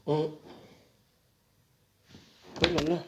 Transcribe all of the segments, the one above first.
Oh là là.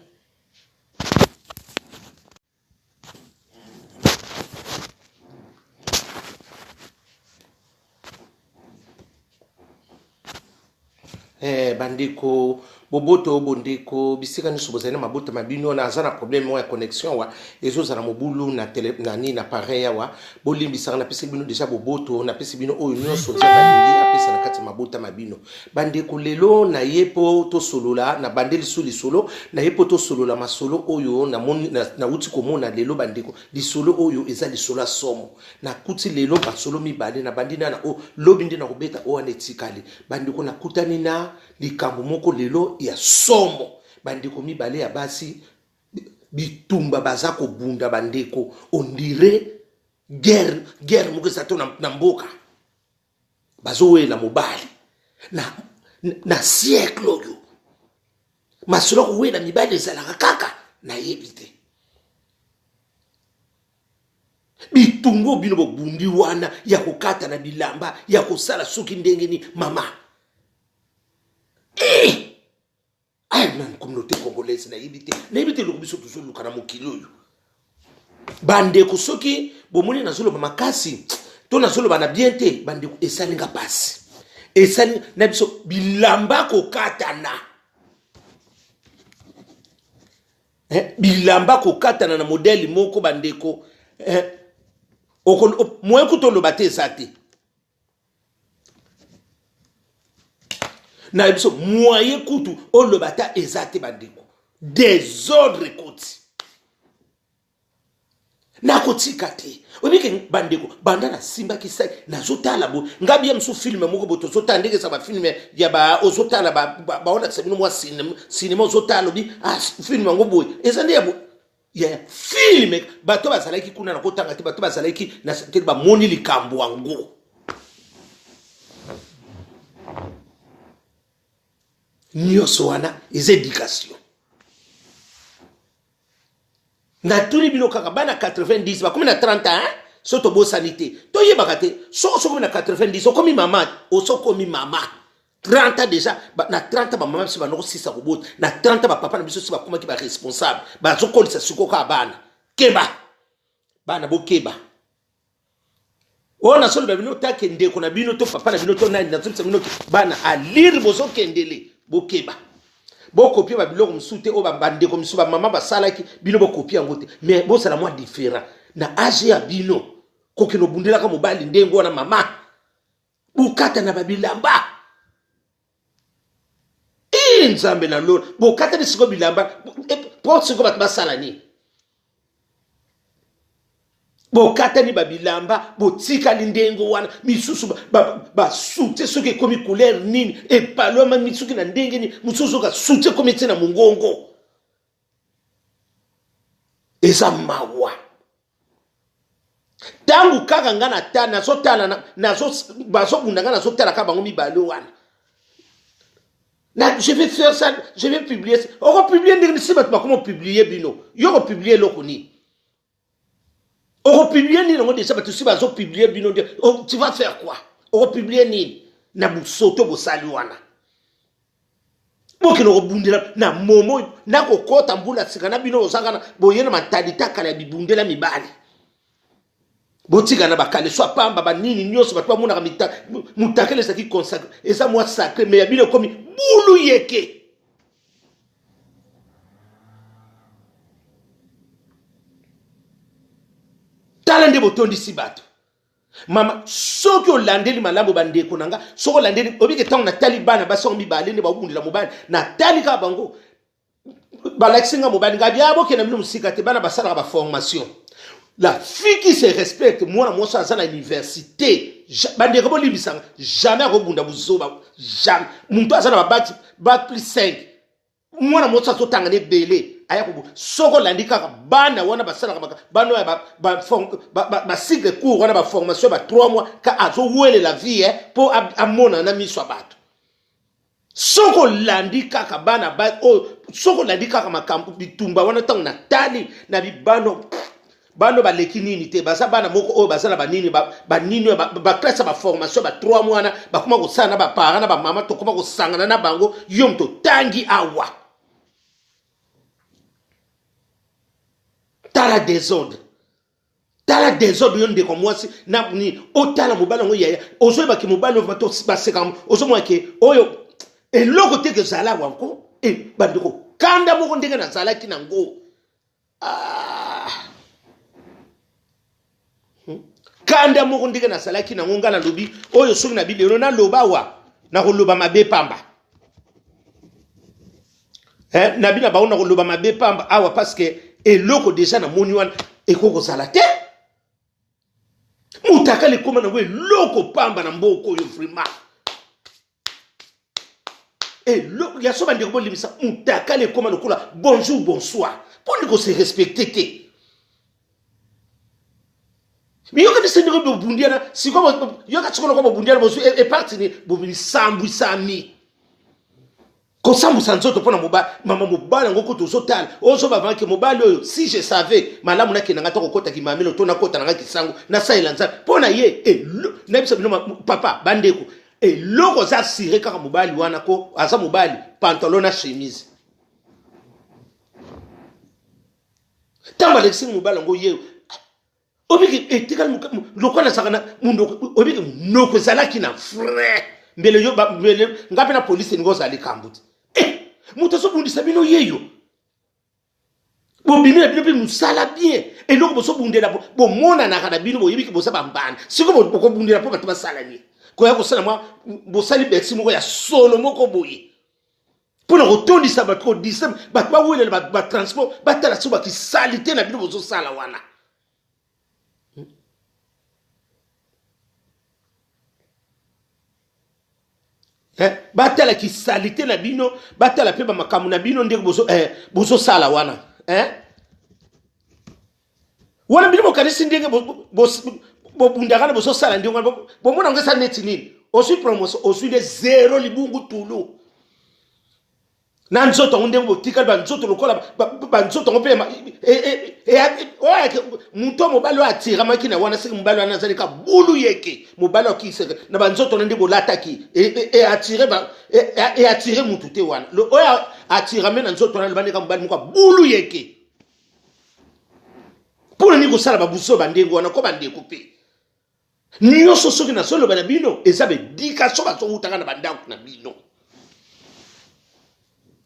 Eh, bandeko boboto bondeko bisika nyonso bozali na mabota ma bino naza na problème moko ya connexion awa ezozala mobulu na tele na nini na appareil awa bolimbisaka napesi bino deja boboto napesi bino oyo nyonso nzambe alingi apesa na kati ya mabota ma bino Bandeko lelo na ye po tosolola na bandeli su lisolo na ye po tosolola masolo oyo namoni nawuti komona lelo bandeko lisolo oyo eza lisolo ya somo nakuti lelo masolo mibale nabandi na na oyo lobi nde nakobeta oyo wana etikali bandeko nakutani na likambo moko lelo ya somo bandeko mibale ya basi bitumba baza kobunda bandeko ondire guerre guerre moko eza to na, na mboka bazowela mobali na, na siècle oyo masolo ya kowela mibali ezalaka kaka nayebi te bitumba bino bobundi wana ya kokata na bilamba ya kosala soki ndenge nini mama eh! Ay, na communauté congolaise nayebi te nayebi te eloko biso tozoluka na mokili oyo bandeko soki bomoni nazoloba makasi to nazoloba na bien te bandeko esali nga mpasi esali na biso bilamba kokatana eh, bilamba kokatana na modele moko bandeko eh, moyen kutu oloba te eza te na biso moyen kutu oloba ata eza te bandeko desordre ekoti nakotika te oyebike bandeko banda nasimbaki sai nazotala bo nga biya mosusu filme moko bo tozotala ndenge eza bafilme ya ba ozotala baolakisa bino mwa sinema ozotala obi ah, filme yango boye eza nde ya boye ya filme bato bazalaki kuna na kotanga te bato bazalaki na te bamoni likambo yango nyonso wana eza education natuni bino kaka bana 90 bakomi na 30 ans so tobosani te toyebaka te soko sokomi na 90 okomi mama osokomi mama 30 ans déjà ba, na 30 ans bamama biso banda kosisa kobota na 30 ans bapapa na biso si bakomaki baresponsable bazokolisa sikoyo kaka bana keba bana bokeba oyo nazoloba bino take ndeko na bino to papa na bino to nani nazobisa bino bana alire bozokendele bokeba bokopie babiloko mosusu te oyo bandeko mosusu bamama basalaki bino bokopie yango te mais bozala mwa différent na age ya bino kokende obundelaka mobali ndenge wana mama bokata na babilamba e nzambe na lola bokatani sikoyo bilamba mpo sikoyo bato basala nini bokatani babilamba botikali ndenge wana misusu basute soki ekomi couleur nini epalwama soki na ndenge nini mosusu oka sute ekomi ti na mongongo eza mawa ntango kaka nga na nazotala bazobunda nga nazotala kaka bango mibale wana na je vais faire ça je vais publier ça okopublie ndenge nisi bato bakoma opublie bino yo okopublie eloko nini okopublie nini yango deja bato si bazopublie bino nde oh, tu vas faire quoi okopublie nini na bosoto bosali wana bokende kobundela na momo na kokota mbula sika na bino ozanga na boye na mentalite kala ya bibundela mibali botika na bakaleso ya pamba banini nyonso bato bamonaka mutakele ezalaki consacre eza mwa sacre me ya bino ekomi bulu yeke tala nde botondisi bato Mama, soki olandeli malamu bandeko na nga, soki olandeli, obike ntango natali bana basi yango mibale nde babundela mobali, natali kaka bango, balakisi nga mobali nga bia bokenda bino mosika te, bana basalaka ba formation. La fille qui se respecte, mwana mwasi aza na université, bandeko bolimbisa nga, jamais akobunda buzoba, jamais. Moto aza na ba bac, bac plus 5 mwana mwasi azotanga na ebele aya kobu soki olandi kaka bana wana basalaka bana oyo bacycle court wana baformation ba 3 mois ka azowelela vie eh, mpo amonana na miso ya bato soki olandi kaka bana oyo soki olandi kaka makambo bitumba wana ntango natali na bibano Bano baleki nini te, baza bana moko oyo baza na banini, banini oyo baklasse ya baformation ba 3 mois wana bakoma kosala na baparent na bamama, tokoma kosangana na bango. Yo moto otangi awa, tala desordre, tala desordre. Yo ndeko mwasi na nini, otala mobali yango yaya, ozoyebaki mobali oyo bato baseka, ozomona ke oyo eloko te kezala wanko. E bandeko, kanda moko ndenge nazalaki nango, ah. Kanda moko ndenge nazalaki nango, ngai nalobi oyo soki na bilelo naloba awa, nakoloba mabe pamba. Eh, na bino bango nakoloba mabe pamba awa, parce que eloko deja namoni wana ekoki kozala te. Mutakala ekoma nango eloko pamba na mboka oyo vraiment. Eloko ya so, bandeko bolimbisa, mutakala ekoma lokola bonjour bonsoir. Mponi kose respecte te? Yokanisi ndenge bobundiana sikoyo, yoka sikoyo lokola bobundiana, bozwi eparti ni bomisambwisami, kosambwisa nzoto mpo na mobali. Mama, mobali yango kutu ozotala, ozoba vanke mobali oyo. Si je savais malamu, nakenda nga ta kokota kimamelo to nakota na nga kisango, nasalela Nzambe mpo na ye. Nayebisa bino papa, bandeko, eloko aza asire kaka mobali wana ko aza mobali pantalon na chemise. Ntango alekisi mobali yango, ye obiki etikali lokola nazalaka na monoko, obiki monoko ezalaki na frais mbele yo mbele nga mpe na polisi elingi ozala likambo te. Eh, moto azobundisa bino yeyo, bobimi na bino mpe mosala bien, eloko bozobundela, bomonanaka na bino, boyebiki boza bambanda. Sikoyo bokobundela mpo bato basala nini? Koya kosala mwa bosali bersi moko ya solo moko boye mpo na kotondisa bato, kodisa bato, bawelela batransport, batala so bakisali te na bino bozosala wana. Eh, batala kisalite na bino, batala mpe bamakambo na bino ndenge bozosala bozo wana, eh? Wana bino bokanisi ndenge bobundaka na bozosala ndenge wana, bomona yango eza neti nini? Ozwi promotion, ozwi nde zero libungu tulu na nzoto yango, ndenge botikali banzoto lokola banzoto yango mpe moto mobali oyo atiramaki na wana, seke mobali wana azali ka bulu yeke, mobali oyo akiseke na banzoto na nde bolataki, eatire motu te wana oyo atirame na nzoto wana, loba ndeka mobali moko bulu yeke. Mpo na nini kosala babuso bandenge wana ko bandeko? Mpe nyonso soki nazoloba na bino, eza baedikatio bazowutaka na bandako na bino.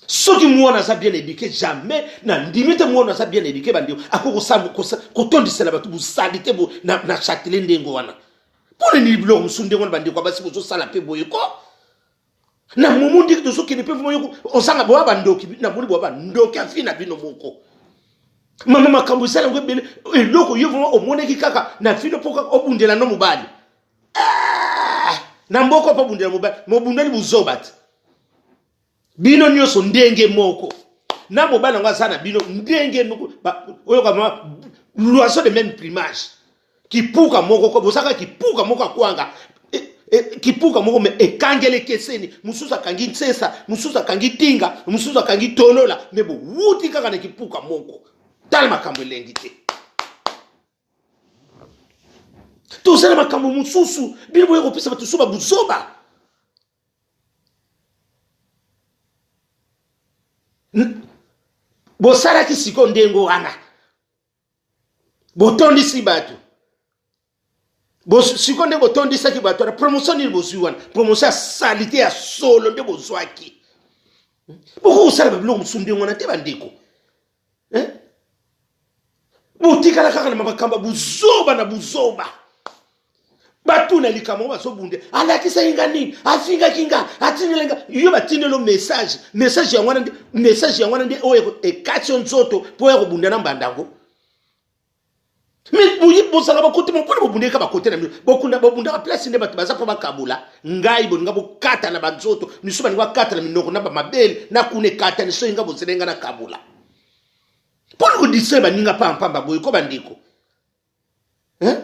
Soki mwana aza bien éduqué, jamais na ndimi te mwana aza bien éduqué, bandeko, akoki kotondisela bato bosali te na châtelet ndenge wana. Mpo na nini biloko mosusu ndenge wana, bandeko ya basi, bozosala mpe boye ko na momo ndenge tozokende mpe vraimen ozanga boya bandoki? Namoni boya bandoki afi na bino moko. Mama, makambo esala yango ebele. Eloko yo vraimen omonaki kaka na fino mpo kaka obundela no mobali, ah! Na mboka mpo obundela mobali, mobundeli buzoba te. Bino nyonso ndenge moko na mobali yango aza na bino ndenge moko, oyoka ma l'oiseau de même plumage, kipuka moko ko bozaka kipuka moko akwanga e, e, kipuka moko me ekangeli ekeseni. Mosusu akangi nsesa, mosusu akangi tinga, mosusu akangi tolola, me bowuti kaka na kipuka moko. Tala makambo elengi te, tozala makambo mosusu, bino boye kopesa bato so babuzoba. Bosalaki sikoyo ndenge wana, botondisi bato sikoyo nde botondisaki bato wana, promotion nini bozwi wana? Promotion ya salite ya solo nde bozwaki. Bokoki kosala babiloko mosusu ndenge wana te, bandeko, eh? Botikala kaka na makambo ya buzoba na buzoba. Batuna likambo yango, bazobunde, alakisaki nga nini, afingaki nga, atindeli nga. Yo batindeli message, message yango wana nde, message yango wana nde oyo ekati yo nzoto mpo ya kobunda na mbanda yango. Me bozala bakote mpona bobundaka bakote na bino, bokunda bobundaka place nde bato baza mpo bakabola ngai. Bolinga bokata na banzoto misu, balinga bakata na minoko na bamabele na kuna ekatani. Soki nga bozela nga nakabola mpona kodistraire baninga pampamba boye ko bandeko, eh?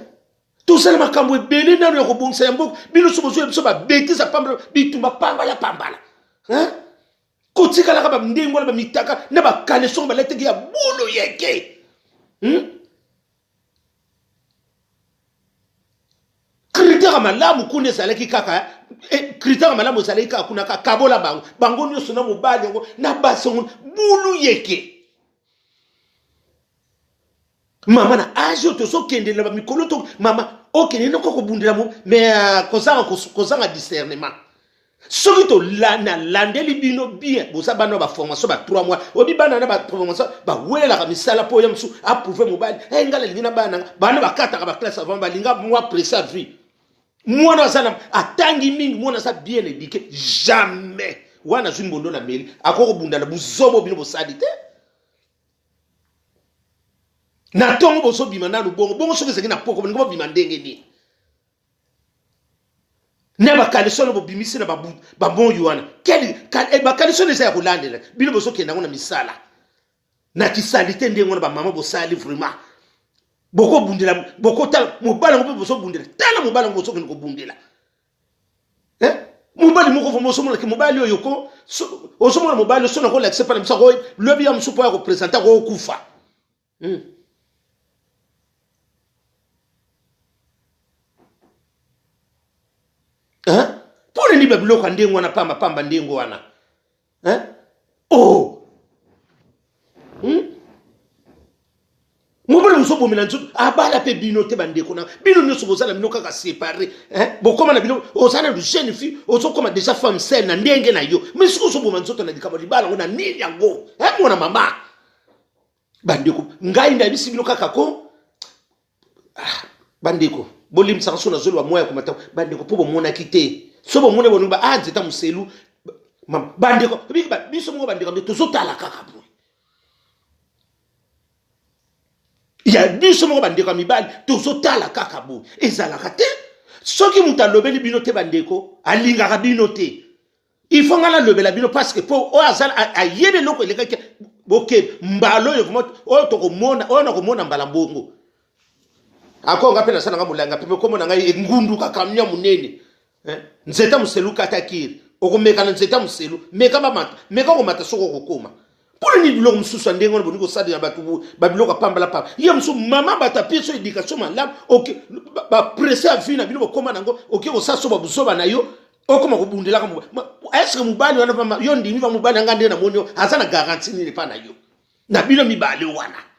Tozala makambo ebele nano ya kobongisa ya mboka. Bino so bozoya biso babetise ya pambala, bitumba pambala pambala, eh? Kotikalaka bandenge wana, bamitaka na bakaleson balataki ya bulu yeke, Critère malamu kuna ezalaki kaka eh, critère malamu ezalaki kaka kuna kaka kabola bango bango nyonso na mobali yango na basi yango bulu yeke mama na age oyo tozokende na bamikolo to mama okende noko kobundela mo mais euh, kozanga kozanga discernement soki nalandeli bino bien boza bana baformation ba 3 mois obi bana na baformation bawelelaka misala mpo ya mosusu aprouve mobali hey, ngai nalingi na bana nanga bana bakataka baklasse avant balinga mwa presse ya vie mwana aza na atangi mingi mwana aza bien éduqué jamais wana azwi mbondo na meli akoki kobunda na buzobo bino bosali te na ntongo bozobima nanu bongo bongo soki ezalaki na poko bolingi bobima ndenge nini na bakalesono bobimisi na bamoyi wana eh, bakalesono eza ya kolandela bino bozokenda yango na misala na kisalite ndenge wana bamama bosali vraiment bokobundela bokotala mobali yango mpe bozobundela tala mobali yango bozokende kobundela eh? mobali moko vraimen ozomonaki mobali oyo ko ozomona mobali oso nakolakisa mpa na biso ako lobi ya mosusu mpo ya kopresente akokufa hmm. Mpo nini babiloko ya ndenge wana pamba pamba ndenge wana Hein? Oh! Hmm? mobali mosusu obomela nzoto abala mpe bino te bandeko na bino nyonso boza na bino kaka separe bokoma na bino oza na jeune fille ozokoma deja femme seule na ndenge na yo mais soki ozoboma nzoto na likambo libala yango na nini yango mwana mama bandeko ngai nayebisi bino kaka ko ah, bandeko bolimbisaka so nazoloba mwa ya komata bandeko mpo bomonaki te so bomoni bolingi ba ah nzeta moselu bandeko biso moko bandeko nde tozotala kaka boye ya biso moko bandeko ya mibali tozotala kaka boye ezalaka te soki moto alobeli bino te bandeko alingaka bino te il faut nga nalobela bino parce que po oyo aza ayebi eloko elekaki boke mbala oyo vraiment oyo tokomona oyo nakomona mbala mbongo ako nga mpe nasala nga molanga mpe kombo na ngai engunduka camion monene eh? nzeta moselu kata kiri okomeka na nzeta moselu meka bamata meka komata soki okokoma mpo na nini biloko mosusu ya ndenge wana bolingi kosalela bato babiloko ya pambala pamba ye mosusu mama bato apesi yo éducation malamu bapresse ya vie na bino bokoma nango oke kosala so babuzoba na yo okoma kobundelaka eske mobali wana yo ndimi ba mobali yanga nde namoni yo aza na garantie nini epa na yo na bino mibale wana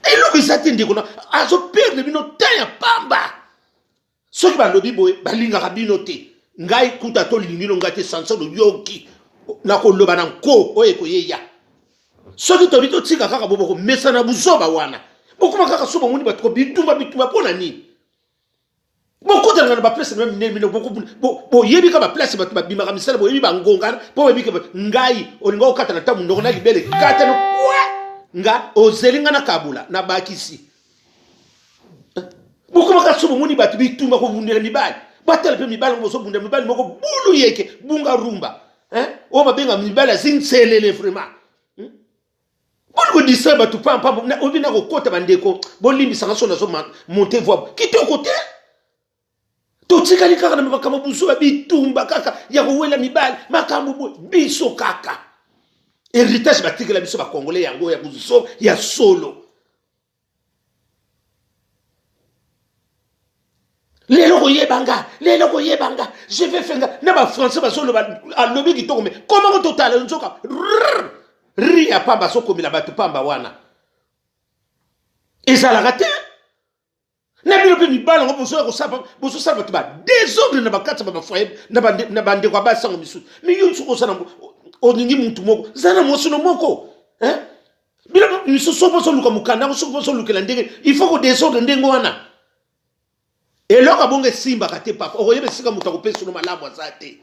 eloko eza te ndeko na azoperdre bino temps ya pamba soki balobi boye balingaka bino te ngai kuta tolingi no ngai te sanson oyoki nakoloba na nko oyo ekoyeya soki tobi totika kaka bo bokomesana buzoba wana bokoma kaka so bomoni bato kobitumba bitumba mpo na nini bokotanaka na baplace na minene minene boyebi ka baplace bato babimaka misala boyebi bangonga mpo boyebi ke ngai olinga okata na ntango monoko na libele kata no kwa nga ozeli nga na kabula na bakisi bokomaka so bomoni bato bitumba kobundela mibali batala mpe mibali yango bozobundela mibali moko bulu yeke bunga rumba oyo babenga mibali azinselele vraiment hmm? boni kodistraire bato pampamba oyebi na kokota bandeko bolimbisanga so nazo monte voi kitoko te totikali kaka na makambo buzoba bitumba kaka ya kowela mibali makambo boye biso kaka héritage batikela biso bakongole yango ya buzoba ya solo lelo koyeba nga lelo koyeba nga je vais faire nga na bafrançais bazoloba alobi kitoko me komango totala nzoka ri ya pamba azokomela bato pamba wana ezalaka te na bino mpe mibali yango bozoya kosala bozosala bato ba desordre na bakati ya bafoye na bandeko ya basi yango misusu me yo soki osala olingi mutu moko zala na mwasi no moko bino misusu soki bozoluka mokanda yango soki bozolukela ndenge il faut kodesordre ndenge wana eloko abongo esimbaka te papa okoyeba esika moto akopesa no malamu aza te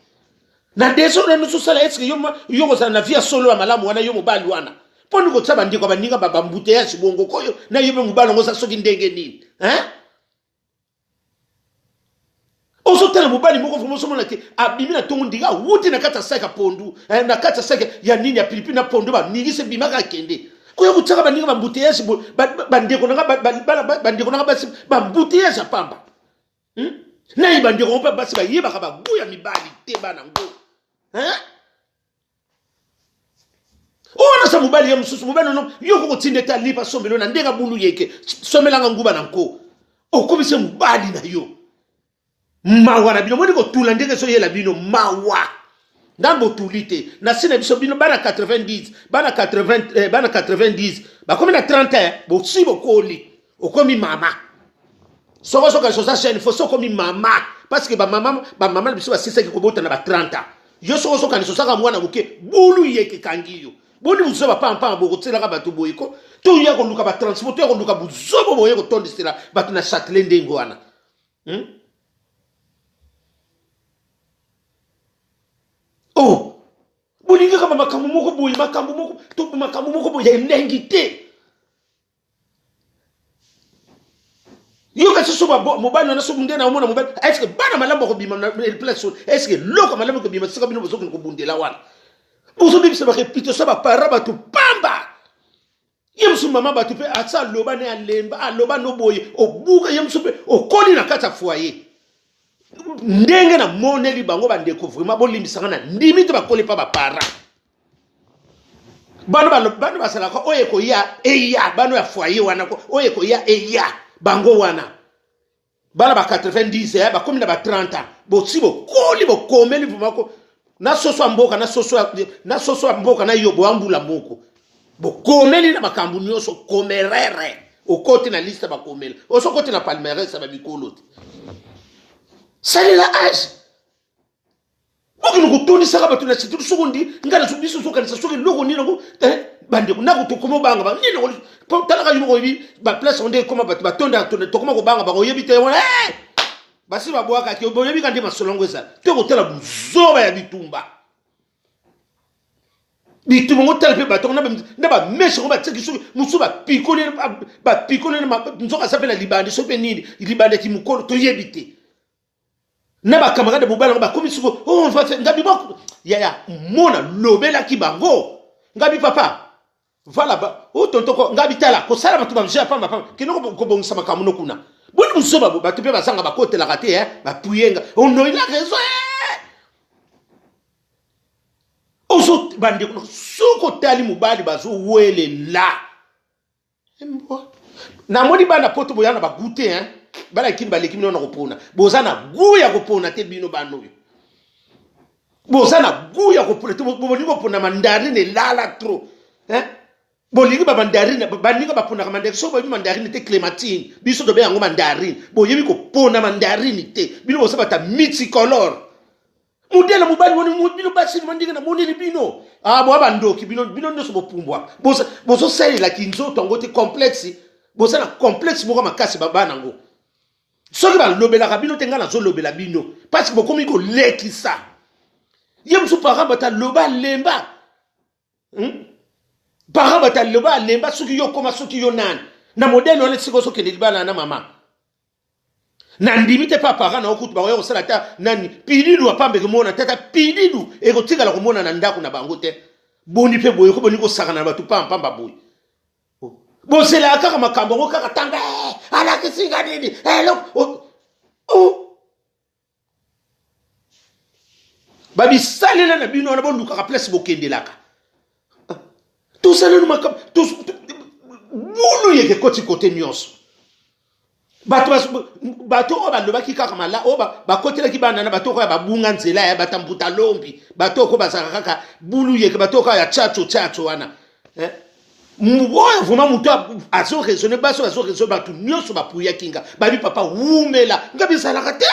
na desordre nyonso osala eske yo, yo kozala na vie ya solo ya malamu wana yo mobali wana mpo nini kotia bandeko ya baninga bambuteyage bongo koyo na yo mpe mobali yango oza soki ndenge nini hein? ozotala mobali moko vraimen ozomona te abimi na ntongo ndinga awuti na kati ya saki ya pondu eh, na kati ya saki ya nini ya pilipili na pondu baningisi ebimaka akende koya kotiaka baninga bambuteyage bandeko nanga basi bambuteyage ya pamba hmm? naye bandeko ngo mpe basi bayebaka bagu ya mibali te bana ngo oyo wana sa mobali ye mosusu mobali ono yo okokotinda ete alipa asombelo na ndenge abulu yeke somelanga nguba na nko okomisi mobali na yo. Mawa na bino, moni kotula ndenge ezoyela bino mawa. Ndan botuli te na si na biso bino bana 90 bana 80 eh, bana 90 bakomi na 30 eh, bosi bokoli okomi mama soko soka soza jeune fo sokomi mama parce que bamama bamama na biso basisaki kobota na ba 30 ans yo soko sokanisa osaka mwana moke bulu yeke ekangi yo boni buzoba pampamba bokotielaka bato boye ko toya koluka batransport toya koluka buzoba boye kotondisela bato na châtelet ndenge wana hmm? Oh, bolingi kaka makambo moko boye makambo moko to makambo moko boye ya elengi te yoka soso mobali wana soki nde naomona mobali estce bana malamu bakobima na place oyo estce eloko malamu ekobima sika bino bozokende kobundela wana bozobebisa bareputation ya bapara bato pamba ye mosusu mama bato mpe asa aloba ne alemba aloba no boye obuka ye mosusu mpe okoli na kati ya foyer ndenge namoneli bango bandeko vraiment bolimbisanga na ndimi te bakoli mpa baparent bano bano basalaka oyo ekoya eya bano ya foyer wana oyo ekoya eya bango wana bana ba 90 eh, bakomi na ba 30 ans bosi bokoli bokomeli vraimen ko na soso ya mboka na soso ya, na soso ya mboka na yo boya mbula moko bokomeli na makambo nyonso komerere okoti na liste bakomela osokoti na palmarès ya bamikolo te salela age bokende kotondisaka bato na site soko ndi ngai nazo biso ozokanisa soki eloko nini yango eh, bandeko nako tokoma obanga ba nini yango po talaka yo moko oyebi baplace yango nde ekoma bato batondaka tonda tokoma kobanga bango oyebi te wana eh! basi babwakaki boyebi ka nde masolo yango ezala te kotala buzoba ya bitumba bitumba ngo tala mpe bato yango na bameshe yango batiaki soki mosusu bapikoli bapikoli nzoka aza mpe na libandi soki mpe nini libandi ya kimokolo toyebi te na ba camarade mobali yango bakomi siko oh, ngabi boko yaya mona lobelaki bango ngabi papa vala ba o oh, tonton ko ngabi tala kosala bato ba ya pamba pamba kende kobongisa makambo no kuna boni buzoba bato mpe bazanga bakotelaka te eh, bapuyenga onoyi la raison eh! ozo bandeko soki otali mobali bazowelela namoni bana poto boya na bagout te hein bana kini baleki bino na kopona boza na gout ya kopona te bino bana oyo boza na gout ya kopona te bolingi kopona mandarine elala trop hein bolingi ba mandarine baninga baponaka mandarine soki boyebi mandarine te clémentine biso tobe yango mandarine boyebi kopona mandarine te bino boza bata multicolore Modele mobali wani bino basi ma ndenge namoneli bino ah boa bandoki bino bino nyonso bopumbwa bozosalela kinzoto yango te complexe boza na complexe moko makasi babana yango soki balobelaka bino te ngai nazolobela bino parce que bokomi kolekisa ye mosusu parent bato aloba alemba hmm? parent bato aloba alemba soki yo okoma soki yo nani na modele wana esika ozokende libala na mama Nandimi te pa parent na yo kutu bakoya kosala ata nani pililu ya pamba ekomona te ata pililu ekotikala komona na ndako na bango te boni mpe boye ko boni kosakana na bato pamba pamba boye oh. bozelaka kaka makambo yango kaka tanga eh, alakisi nga nini eh, oh. oh. babisalela na bino wana bolukaka place bokendelaka tosaleli makambo bulu yeke ekoti kote nyonso bato bato oyo balobaki kaka mala oyo bakotelaki bana na bato oyo babunga nzela ya batambuta lombi bato oyo bazalaka kaka bulu yeke bato oyo ya chacho chacho wana eh? oyo vraiment moto azo raisonne basi oyo azo raisonne bato nyonso bapuyaki nga babi papa wumela nga bizalaka te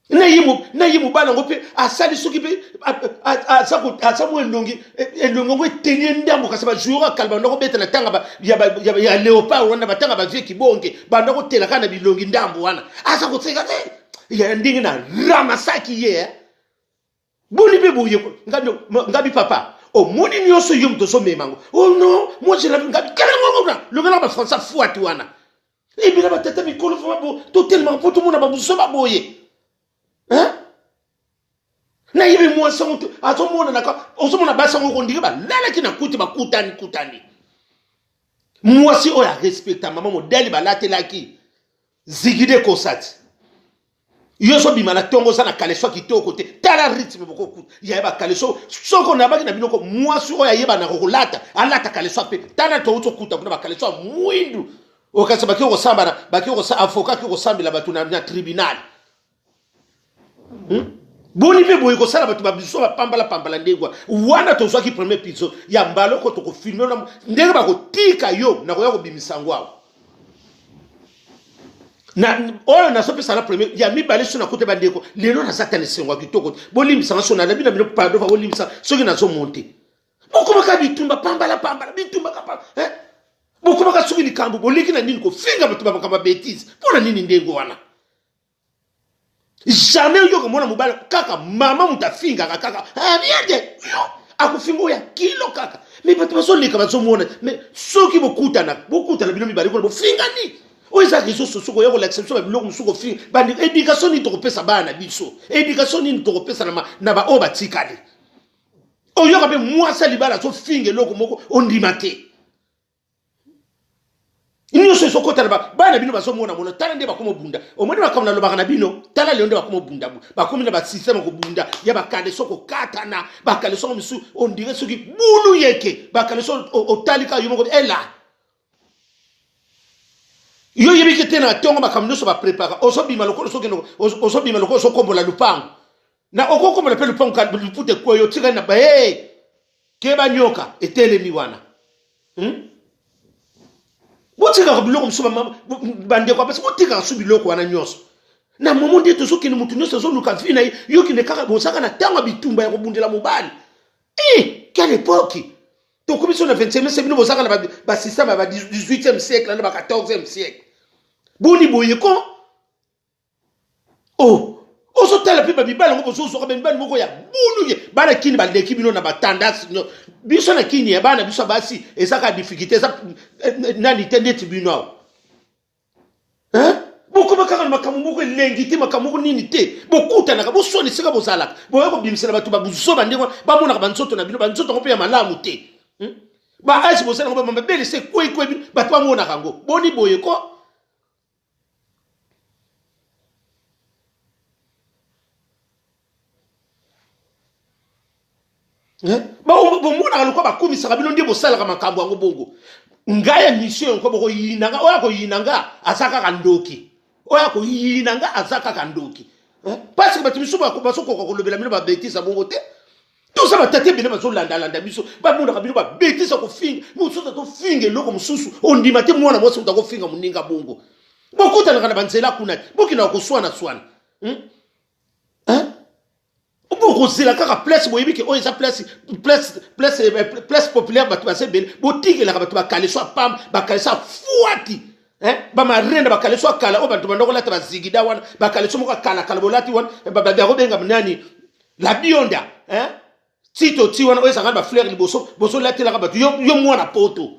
na ye mobali yango mpe asali soki mpe aza mwa elongi elongi yango eteni ye ndambo kasi bajoueur ya kala banda kobeta na ntanga ya léopard wana batanga bavie kibonge banda kotela kaka na bilongi ndambo wana aza koseka te ya ndenge na ramasaki ye eh. Boni pe boye ngabi ngabi papa omoni nyonso yo moto ozomema yango oh non moi je ngabi kala ngo kuna lobela ba français fuati wana ebela batata mikolo vraimen bo totelemaka mpo tomona babuzoba boye hein nayebi mwasi yango te azomonanaka ozomona basi yango kondire balalaki na kuti bakutani kutani mwasi oyo arespecta mama modele balatelaki zigide kosati yo ozobima na ntongo oza na kaleso ya kitoko te tala rythme bokokuta yaya bakaleso soko nabaki na bino ko mwasi oyo ayebanaka kolata alata kaleso ape tala touti okuta kuna bakaleso ya mwindu Okasi baki kosamba baki kosa avocat ki kosambela bato na, na tribunal. Boni mpe boye kosala bato babiso bapambala pambala ndenge wana tozwaki premier épisode ya mbala oko tokofilme ndenge bakotika yo nakoya kobimisa yango awa na oyo nazopesa na premier ya mibale so nakuta bandeko lelo naza ta na esengo ya kitoko te bolimbisanga so nalabi na bino pardon fa bolimbisa soki nazomonte bokomaka bitumba pambala pambala bitumba kapa eh? bokomaka soki likambo boleki na nini kofinga bato bamakambo ya betise mpo na nini ndenge wana jamais oyoka mwana mobali kaka mama moto afingaka kaka ah, bien te yo akofinga oyo ya kilo kaka me bato bazoleka bazomona me soki bokutana bokutana bino mibale kuna bofingani oyo eza réseau sociaux koya kolakisa biso babiloko mosusu kofinga bandeko éducation nini tokopesa bana na biso éducation nini tokopesa na baoyo batikali oyoka mpe mwasi ya libala azofinga eloko moko ondima te nyonso ezokota na bana bino bazomona mona tala nde bakoma obunda omoni makambo nalobaka na bino tala lelo nde bakoma obunda bakomi na basysteme kobunda ya bakaleso kokatana bakaleso yango misusu ondire soki bulu yeke bakaleso otali kaka yo moko ela yo oyebi ke te na ntongo makambo nyonso baprepara ozobima lokola ozokende ozobima lokola ozokombola lupango na okokombola mpe lupango liputa ekweyi otikali na bae keba nyoka etelemi wana hmm? botikaka biloko mosusu bandeko basi botikaka su biloko wana nyonso na momo nde tozokende moto nyonso azoluka vi na ye yokende kaka bozaka na ntango ya bitumba ya kobundela mobali e quelle epoque tokomi so na 20e siècle bino bozaka na basystème ya ba 18e siècle na ba 14e siècle boni boye ko oh ozotala mpe bamibali yango bozozwaka bamibali moko ya bulu ye bana kini baleki bino na batendance nyonso biso na kini ya bana biso ya basi eza kaka difficulté eza eh, eh, nani te ndeti bino awa bokoma kaka na makambo moko elengi te makambo moko nini te bokutanaka boswana esika bozalaka boya kobimisela bato babuzoba ndenge wana bamonaka banzoto na bino banzoto yango mpe ya malamu te hmm? ba age bozala yango bamabele se kweikwei bino bato bamonaka yango boni boye ko Eh? bomonaka lokola bakumisaka bino nde bosalaka makambo yango bongo ngai ya mission yango bokoyina nga oyo akoyina nga aza kaka ndoki oyo akoyina nga aza kaka ndoki eh? parce que bato misusu bazokoka kolobela bino babetise ya bongo te toza batata ebele bazolandalanda biso bamonaka bino babetise ya kofinga mosusu azofinga eloko mosusu ondima te mwana mwasi moto akofinga moninga bongo bokutanaka na banzela kuna te bokendaka koswana swana hmm? Hein? bokozela kaka place boyebi ke oyo eza place place place eh, place populaire bato baza ebele botikelaka bato bakaleso ya pamba bakaleso ya fuati eh? bamarenda bakaleso ya kala oyo bato banda kolata bazigida wana bakaleso moko ya kalakala bolati wana eh, bakobenga nani la bionda eh? tito ti wana oyo ezalaka na bafleur liboso bozolatelaka bato yo, yo mwana poto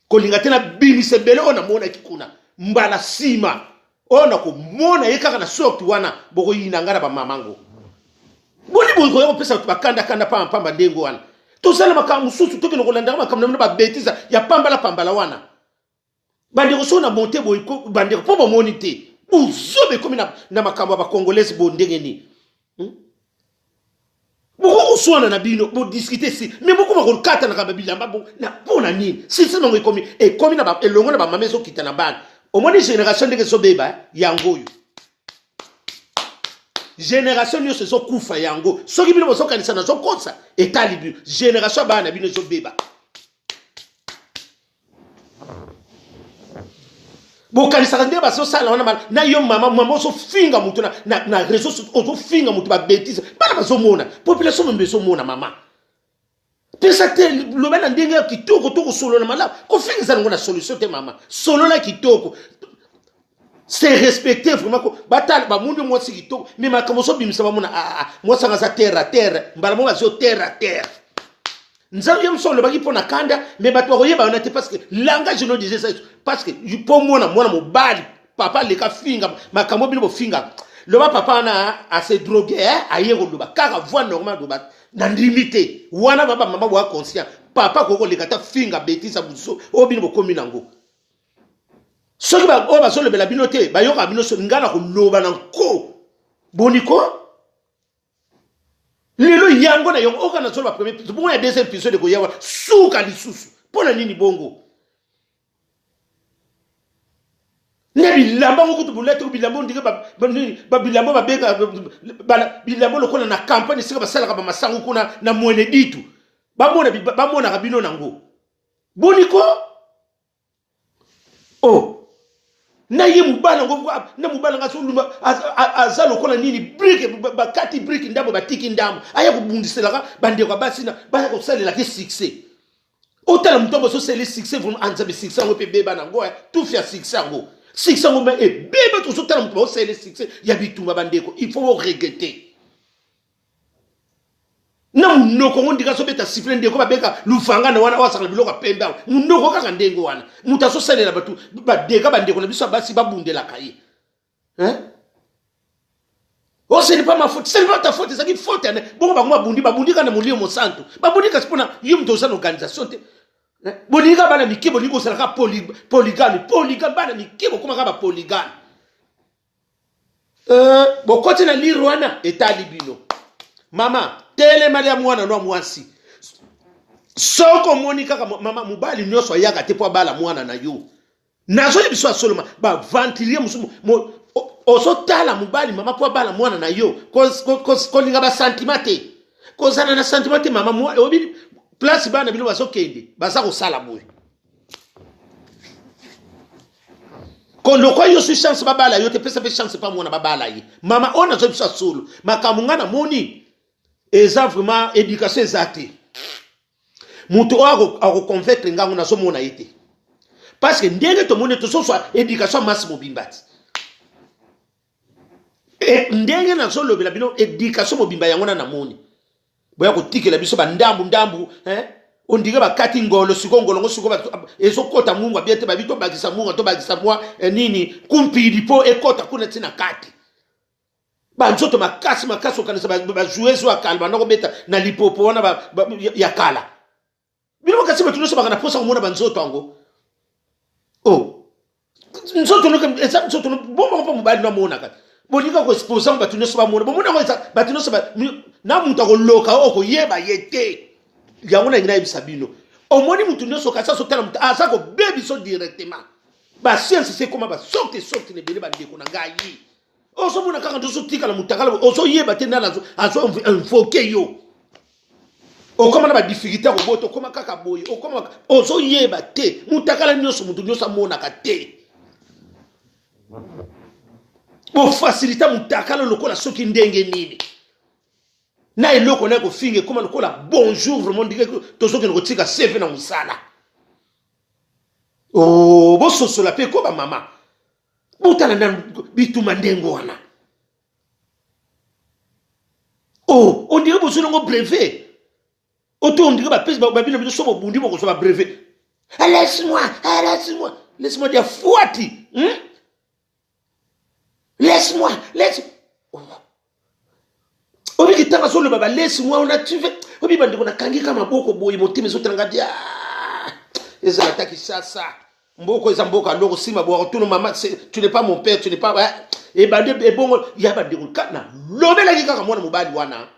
kolinga te nabimisa ebele oyo namonaki kuna mbala nsima oyo nakomona ye kaka na sorte wana bokoyina ngai na bamama ngo boni boye koya kopesa bato bakandakanda pamba pamba ndenge wana tozala makambo mosusu tokende kolandaka makambo na bino babetisa ya pambala pambala wana bandeko soki na monte boye bandeko mpo bomoni te buzoba ekomi na, na makambo ya bacongolaise bo ndenge nini hmm? bokoki koswana na bino bodiskute si me bokoma kokatanaka babilamba na mpo na nini sisi nango ekomi ekomi na elongo na bamama ezokita na bana omoni génération ndenge ezobeba eh? yango oyo génération nyonso ezokufa yango soki bino bozokanisa nazokosa etali bino génération ya bana na bino ezobeba bokanisaka nde bazosala wana na yo mama mama ozofinga moto na, na, na réseau ozofinga moto babetise bana bazomona population mombe ezomona mama pesa te loba na ndenge ya kitoko to kosolola malamu kofinga eza nango na solution te mama solola kitoko se respecter vraiment ko batala bamoni mwasi kitoko me makambo ozobimisa bamona ah, ah, mwasi anga aza terre a terre mbala moko azo terre a terre nzambe ye mosusu alobaki mpo na kanda me bato bakoyeba wana te parce que langage no disait ça parce que mpo mwana mwana mobali papa aleka finga makambo bino bofingaka loba papa wana ase drogue eh, aye koloba kaka voix normale loba nandimi te wana ba bamama boya conscient papa akoki koleka ta finga betise ya buso oyo bino bokomi nango soki oyo bazolobela bino te bayokaka bino soni ngai nakoloba na nko boniko lelo yango na yango oka nazoloba premier épisode bongo ya deuxième épisode ekoya wana suka lisusu mpo na nini bongo? Na bilamba ngo kutu bolati bilamba ondike babilamba babenga bilamba lokola na campagne esika basalaka bamasango kuna na mwene ditu bamona bamonaka bino nango boni ko oh na ye mobali yango na mobali yango azolumba aza lokola nini brike bakati brike ndambo batiki ndambo aya kobundiselaka bandeko ya basi na baya kosalelaka succès otala moto yango azosala succès vraiment anzambe succès yango mpe ebeba na yango tufi ya succès yango succès yango ma ebeba tozotala moto baosala succès ya bitumba bandeko il faut boregrete na monoko yango ndika azobeta sifle ndeko babeka luvangana wana oyo azalaka na biloko ya pembe awa monoko kaka ndenge wana moto azosalela bato badega bandeko na biso ya basi babundelaka ye hein? Oh, ce n'est pas ma faute, ce n'est pas ta faute, ezalaki faute ya bongo bango babundi, babundi kaka na molimo mosantu, babundi kasi mpona yo moto oza na organisation te. Bolingi kaka bana mike, bolingi kozala kaka polygame, polygame, bana mike bokoma kaka ba polygame. Euh, bokoti na lire wana etali bino. Mama, telema lia mwana no mwasi. Soko omoni kaka mama mobali nyonso ayaka te mpo abala mwana na yo. Nazoyebi biso ya solo ba ventilier mosusu ozotala mobali mama mpo abala mwana na yo kolinga ba sentiment te kozala na sentiment te mama oyebi place bana bino bazokende baza kosala boye kolokwa yo si chance babala yo te pesa mpe chance mpa mwana babala ye mama oyo nazoyebi biso ya solo makambo ngai namoni eza vraiment education eza te moto oyo akoconvaincre ngango nazomona ye te parce que ndenge tomoni tozozwa éducation ya masse mobimba ti e, ndenge nazolobela bino éducation mobimba yango na namoni boya kotikela biso bandambu ndambu eh? ondire bakati ngolo sikoyo ngolo ngo sikoyo ezokota mungwa bie te babi tobakisa mungwa tobakisa mwa eh, nini kumpidi mpo ekota kuna ntina kati ba nzoto makasi makasi okanisa ba joueuse ya kala banda kobeta na lipopo wana ya kala bino makasi bato nyonso baka na mposa komona banzoto yango o oh. nzoto eza nzoto bomoko mpo mobali no amonaka bolinga koexpose yango bato nyonso bamona bomona yango eza bato nyonso na moto akoloka oyo koyeba ye te yango nalingi nayebisa bino omoni moto nyonso kasi azotala moto aza kobebiso directement basianse se ekoma basorte sorte na ebele bandeko na ngai ozomona kaka nde ozotikala motakala ozoyeba te nani azo invoke yo okoma na badifficulté ya kobota okoma kaka boye okoma ozoyeba te motakala nyonso moto nyonso amonaka te bofasilita motakala lokola soki ndenge nini na eloko na kofinga ekoma lokola bonjour vraiment ndenge tozokende kotika cv na mosala oh, bososola mpe ko bamama botala na bituma ndenge wana oh ondire bozwi nango brevet oto ondire bapesi babino bino so bobundi bokozwa ba brevet ah, laisse moi ah, laisse moi laisse moi dia fuati hmm? laisse moi laisse oh. Obiki ntango azoloba balesi mwa wana tuve obi bandeko nakangi ka maboko boye motema ezotala nga dia ezala ata kisasa mboko eza mboka loko nsima bwako tunu mama tu n'es pas mon père tu n'es pas ebandi ebongo ya bandeko nalobelaki kaka mwana mobali wana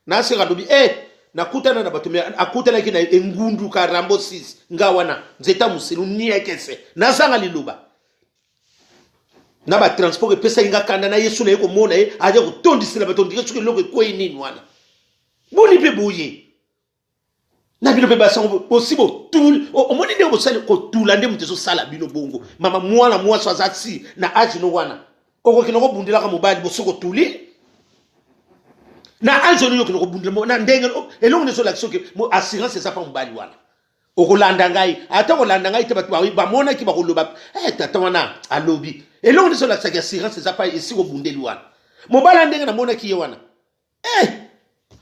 naseka alobi e eh, nakutana na bato akutanaki na engunduka rambo 6 nga wana nzeta moselu niekese nazanga liloba na ba transport epesaki nga kanda na yesu naye komona ye aza kotondisela bato ndike soki eloko ekwei nini wana boni mpe boye na bino mpe basango bosi botuli omoni ndenge bosali kotula nde moto ezosala bino bongo mama mwana mwasi aza si na age no wana okokende kobundelaka mobali bosi kotuli na age oyo okende kobundela na ndenge eloko nde ezolakisa soki assurance eza mpa mobali wana Okolanda ngai ata kolanda ngai te bato bamonaki bakoloba eh, tata wana alobi eloko nde ezolakisaki assurance eza pa esika obundeli wana mobala ndenge namonaki ye wana eh,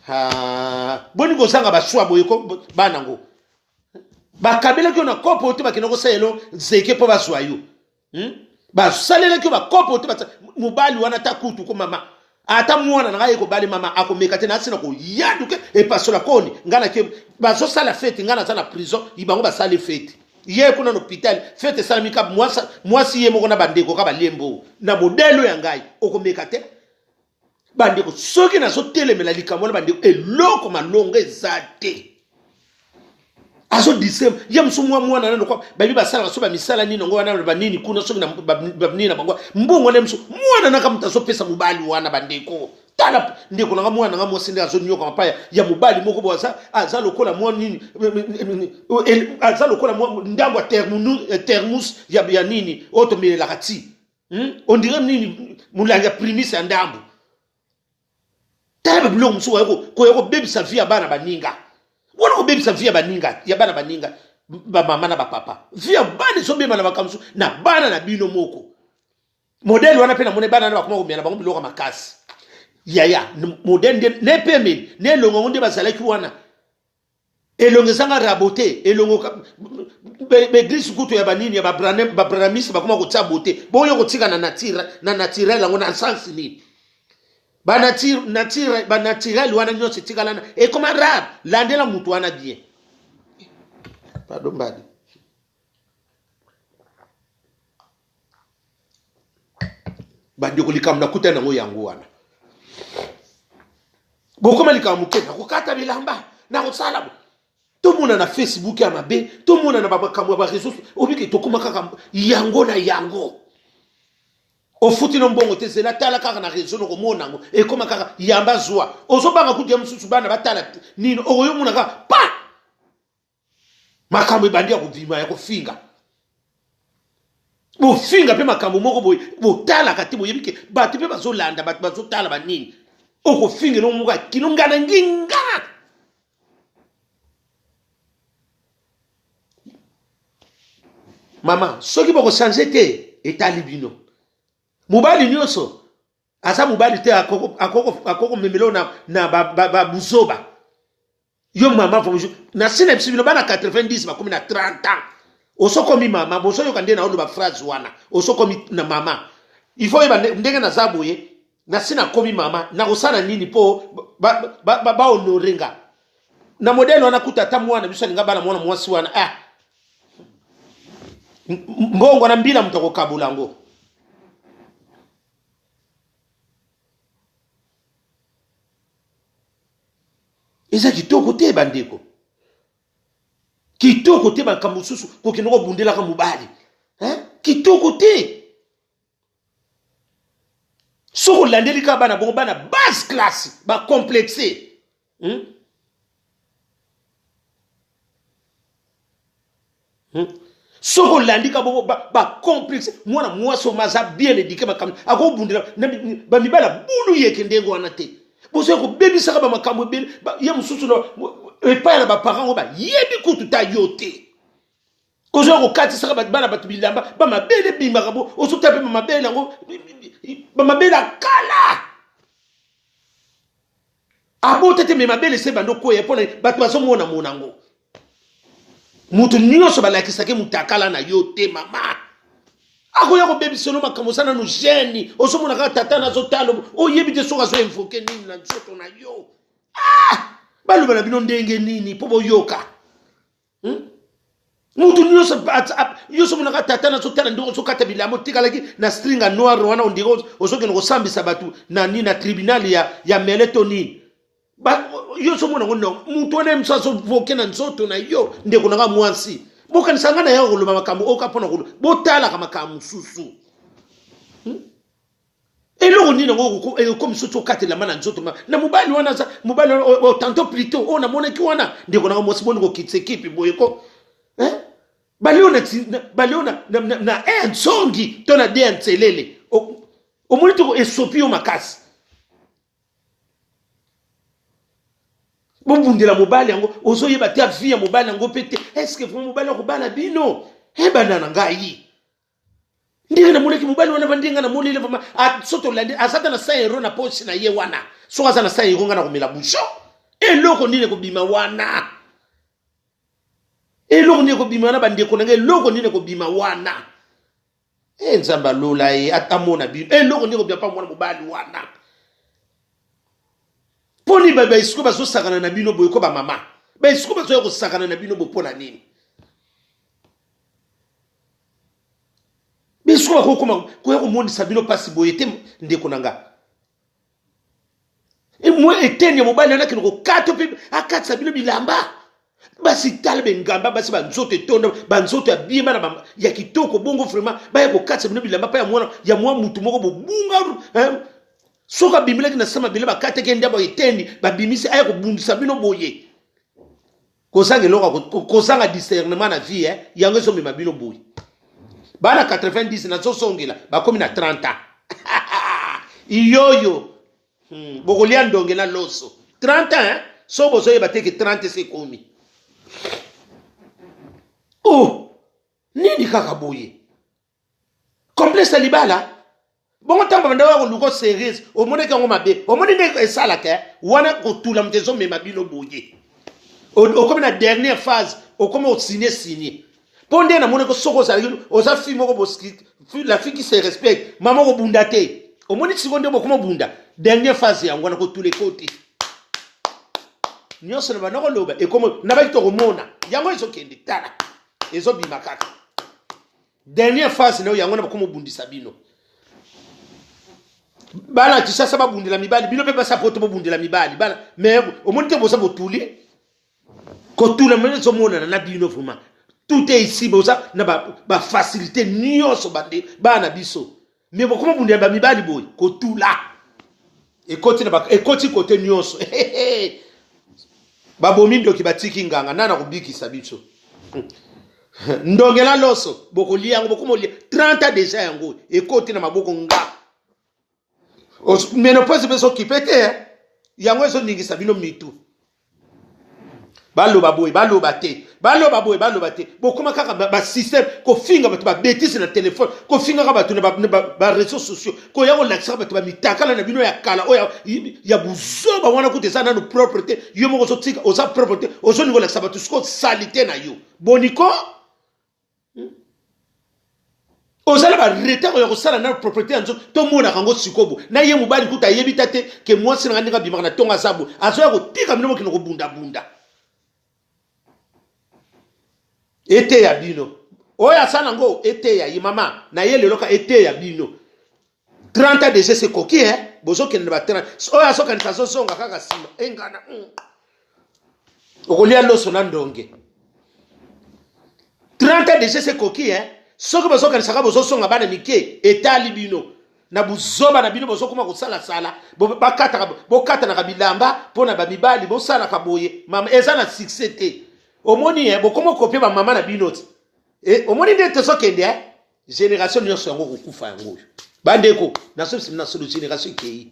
ha, boni kozanga baswa boye ko bana ngo bakabelaki yo na kopo te bakenda kosalela zeke mpo bazwa yo hmm? Basalelaki yo bakopo te mobali wana ata kutu ko mama ata mwana na ngai ye kobali mama akomeka te nasi na koyaduke epasola koni ngai nake bazosala fete ngai naza na prison bango basali fete ye kuna na hôpital fete esalami ka mwasi ye moko na bandeko ka balie mbongo na modele ya ngai okomeka te bandeko soki nazotelemela likambo wana bandeko eloko malonga eza te. Azo distraire ye mosusu mwa mwana na lokwa bayebi basalaka so bamisala nini yango wana banini kuna soki na banini na bango mbongo wana mosusu mwana naka moto azopesa mobali wana bandeko tala ndeko nanga mwana nanga mwasi nde azonyoka mapaya ya mobali moko bo aza aza lokola mwa nini aza lokola mwa ndambo ya thermos ya, ya nini oyo tomelelaka ti On dirait nini molangi ya primis ya ndambo. Tala ba biloko mosusu koya kobebisa vie ya bana baninga. Wana kobebisa vie ya baninga ya bana baninga ba mama na ba papa. Vie ya bana ezobeba na makambo mosusu na bana na bino moko. Modèle wana pe namoni bana wana bakoma komela bango biloko ya makasi. Yaya modèle nde ne pemeli ne elongo yango nde bazalaki wana. Elongo ezanga rabote elongo baeglise kutu ya banini ya babranamiste bakoma kotia bote boyo kotika na nature na naturel yango na sens nini banaturel wana nyonso etikala na ekoma rare landela motu wana bien pardon mbadi bandeko likambo nakutani yango yango wana bokoma likambo moke nakokata bilamba nakosala tomona na facebook ya mabe tomona na bamakambo ya bareseau obike tokoma kaka yango na yango ofuti no mbongo te zela tala kaka na reseau nokomona yango ekoma kaka yamba zwa ozobanga kutu ya mosusu bana batala nini okoyomona kaka pa makambo ebandi ya kobima ya kofinga bofinga mpe makambo moko boye botalaka te boyebi ke bato mpe bazolanda bato bazotala banini okofinga eloko moko ya kino ngana nginga mama soki bokochange te etali bino mobali nyonso aza mobali te akokomemela na, na babuzoba ba, ba yo mama na si na biso bino bana 90 bakomi na 30 ans osokomi mama bozoyoka nde naoloba phrase wana osokomi na mama il faut oyeba ndenge naza boye nasi nakomi mama nakosala nini mpo bahonore nga na modele wana kuta ata mwana biso alinga bana mwana mwasi wana ah mbongo na mbila moto akokabola yango Eza kitoko te bandeko, kitoko te makambo mosusu kokende kobundelaka mobali hein? Kitoko te soki olandeli kaka bana bongo bana base classe bacomplexe? Soki olandi ka bongo bacomplexe ba mwana mwasi oma aza bien éduqué makambo akobundela bamibali bulu yeke ndenge wana te bozoya kobebisaka bamakambo ebele ye mosusu epai na baparent yango bayebi kutu ta yo te ozoya kokatisaka bana bato bilamba bamabele ebimaka bo ozotala mpe bamabele yango bamabele ya kala abota te me mabele se bando kweya mpona bato bazomona mona yango moto nyonso balakisaki motakala na yo te mama akoya kobebisa no makambo oza nanu jeune ozomona kaka tata nazotala oyebi te soki azo invoke nini na nzoto na yo ah! baloba na bino ndenge nini mpo boyoka? Mutu nyonso nyonso omonaka tata nazotala ndenge ozokata bilamba otikalaki na stringa noire wana ondire ozokende kosambisa bato na nini na tribunal ya, ya mele to nini yo ozomona yango no moto wana ye mosu azovoke na nzoto na yo ndeko na nga mwasi bokanisa nga na ya koloba makambo oka mpona koloba botalaka makambo mosusu? Eloko nini yango ekomi soki okata elamba na nzoto na mobali wana aza mobali wana tantôt plutôt oyo namonaki wana ndeko nanga mwasi boni kokitisa ekipe boye ko balio na balio na na, na, na e nsongi to na de ya nselele omoni toko esopi yo makasi bobundela mobali yango ozoyeba te avi ya mobali yango mpe te estce vraimen mobali akobala bino ebanda na ngai ndenge namonaki mobali wana vandi nga namoneli vraimen so tolandi aza ata na 100 euro na poche na ye wana soki aza na 100 euro nga nakomela bouchon eloko nini ekobima wana eloko nini ekobima wana bandeko na ngai eloko nini ekobima wana e nzambe alola ye amona bino eloko nini ekobima mpa mwana mobali wana mpo nini baesiko bazosakana na bino boye ko bamama baesiko bazoya kosakana na bino boye mpo na nini biso bakokoma koya komonisa bino mpasi boye te ndeko na nga mwa eteni ya mobali wana akende kokata mpe akatisa bino bilamba. Basi tala bengamba, basi banzoto etonda, banzoto ya bien, bana ba, ya kitoko bongo vraiment baya kokatisa bino bilamba pa ya mwana ya mwa mutu moko bobunga hein? Soki abimelaki na sama bile bakataki ye ndambo etendi babimisi aya kobundisa bino boye. Kozanga eloko, kozanga discernement na vie eh? Yango ezomema bino boye. Bana 90 nazozongela bakomi na 30 ans iyoyo. Bokolia ndonge na loso 30 ans, hein? So bozoyeba te ke 30 esi ekomi. Oh, nini kaka boye? Complexe ya libala. Bongo ntango babanda oya koluka serieuse, omonaki yango mabe. Omoni nde esalaka eh? Wana kotula moto ezomema bino boye. Okomi na dernière phase, okomi osigne signe. Mpo nde namonaki soki ozalaki oza fille moko boski, la fille qui se respecte, mama okobunda te. Omoni sikoyo nde bokoma obunda. Dernière phase yango wana kotula ekoti. Nyonso na banda koloba ekomi na baki tokomona yango ezokende, tala ezobima kaka. Dernière phase nayo yango na bakoma obundisa bino. Bana Kinshasa babundela mibali, bino mpe basa poto bobundela mibali. Bana mais omoni te boza botuli. Kotula mene ezomonana na bino vraiment. Tout est ici, boza na ba facilité nyonso bande bana biso. Mais bokoma bundela ba mibali boye kotula. Ekoti na ba, ekoti kote nyonso. Babomi ndoki batiki nganga nana kobikisa biso. Ndongela loso bokolia yango bokoma olia 30 ans déjà yango ekoti na maboko nga. Menopause mpe ezokipe te eh? Yango ezoningisa bino mitu. Baloba boye baloba te, baloba boye baloba te, bokoma kaka basystème kofinga bato babetise na telefone, kofingaka bato na bareseau sociaux, koya kolakisaka bato bamitakala na bino ya kala oyo ya buzoba wana kuta eza nanu propre te. Yo moko ozotika oza propre te, ozolinga olakisa bato sikoyo salite na yo boniko. Oza na baretard ya kosala na propriété ya nzoto, tomonaka yango sikoyo bo na ye mobali kuta ayebi ta te ke mwasi na nga ndenge abimaka na ntongo aza boye, azoya kotika bino bokende kobundabunda. Eteya bino oyo asala yango, eteya ye mama na ye lelo ka eteya bino. 30 ans déjà ekoki eh? Bozokende na ba 30 oyo azokanisa azozonga kaka nsima engana. Okolia loso na ndonge. 30 ans déjà ekoki eh? Soki bozokanisaka bozosonga bana mike, etali bino na buzoba na bino. Bozokoma kosalasala, bokatanaka bilamba mpo na bamibali, bosalaka boye mama eza na succès te. Omoni eh, bokoma kopie bamama na bino ti eh, omoni nde tozokende eh? Génération nyonso yango kokufa yango oyo bandeko nasobisi na solo génération ekei